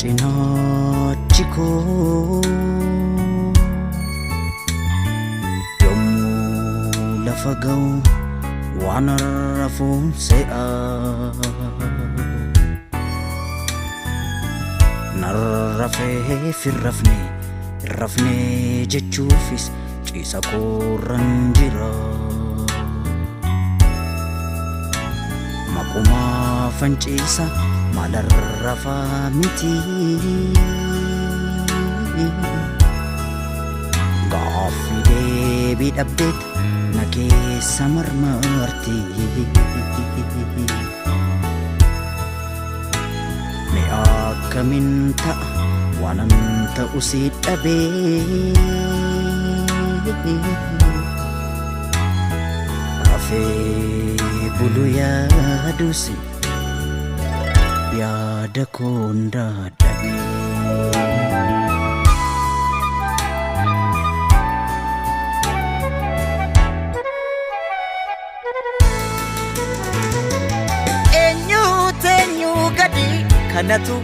Cinaachi koo yommuu lafa ga'u waan rafuun se'a. Narrafee firrafne irrafne jechuufis ciisa koorran jira. Maqumaa fanciisa maalarrafaa miti. Gaaffii deebii dhabdeet na keessa marmarti. Mee akkamiin ta'a waanan ta'u si dhabee. Rafee bulu yaadusi yaada koon dadhabee. Eenyuutu eenyuu gadi kanatu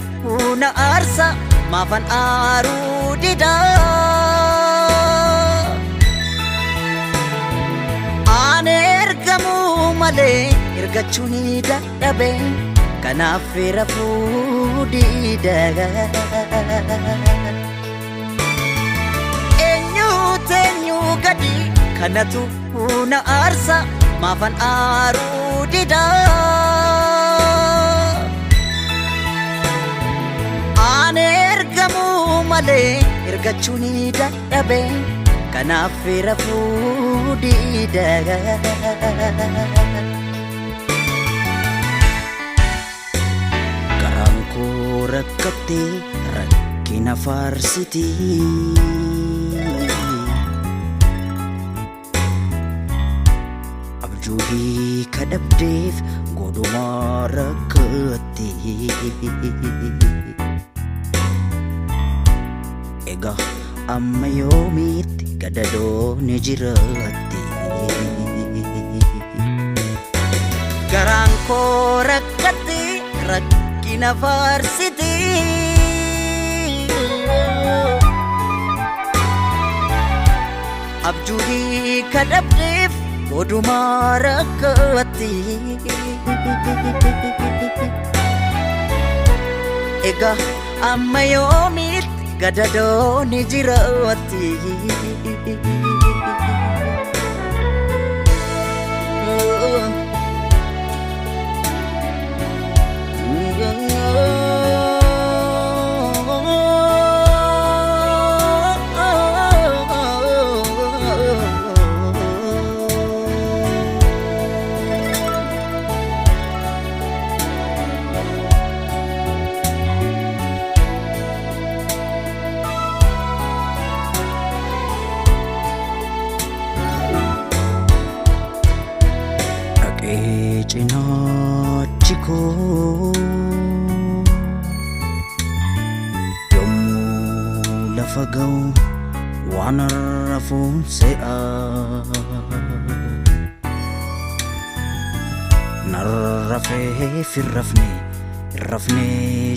na aarsa maafan aaruu dida. Aan ergamuu malee ergachuu ni dadhabe kanaaf rafuu dida. Eenyuutu eenyuu gadi kanatu na aarsa maafan aaruu dida. Aan ergamuu malee ergachuu ni dadhabe kanaaf rafuu dida. Garaan koo rakkattee rakkina faarsiti. Abjuu hiika dhabdeef godhumaa rakkatti. Egaa amma yoomiitti gadadoon jiraatti? Garaan koo rakkatti rakkina faarsiti. Abjuu hiika dhabdeef godhumaa rakkatti. Egaa amma yoomiitti gadadoon jiraatti? Dhaqee cinaachi koo yommuu lafa ga'u waan rafuun se'a. Narrafee firrafne irrafne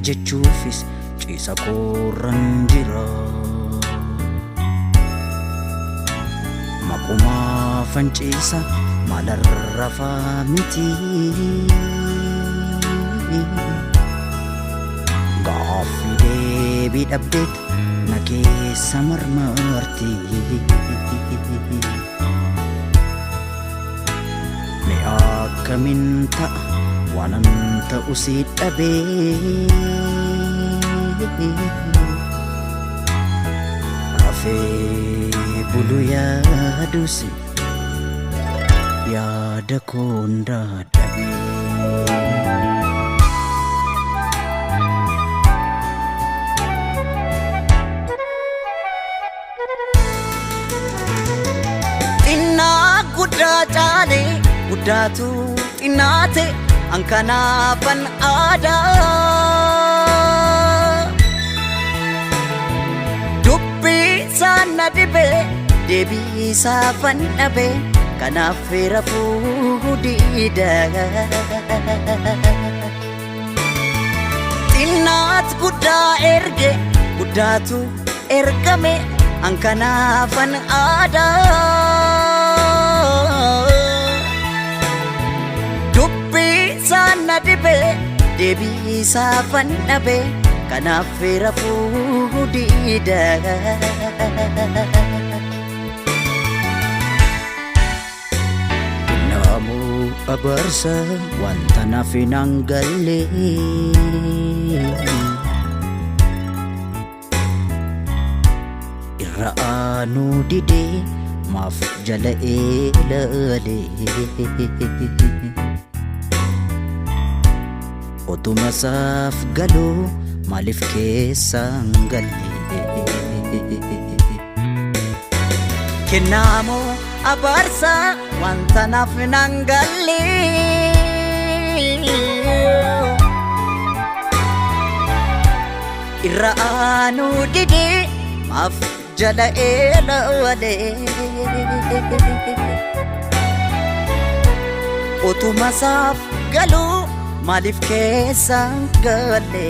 jechuufis ciisa koorran jira. Maqumaa fanciisa maalarrafaa miti. Gaaffii deebii dhabdeet na keessa marmarti. Mee akkamiin ta'a waanan ta'u si dhabee. Rafee bulu yaadusi yaada koon dadhabee. Xinnaa guddaa caalee guddaatu xinnaate an kanaafan aadaa. Dubbii isaan na dhibe deebii isaafan dhabe kanaaf rafuu dida. Xinnaat guddaa erge, guddaatu ergame, an kanaafan aadaa. Dubbii isaan na dhibe, deebii isaafan dhabe, kanaaf rafuu diida. Kennaamoo abaarsa wanta naaf hin galle. Irra aanuu didee maaf jala ilaale. Otuma isaaf galuu maaliif keessaan galle? Kennaamoo abaarsa wanta naaf hin galle. Irra aanuu didee maaf jala ilaale. Otuma isaaf galuu maaliif keessaan galle?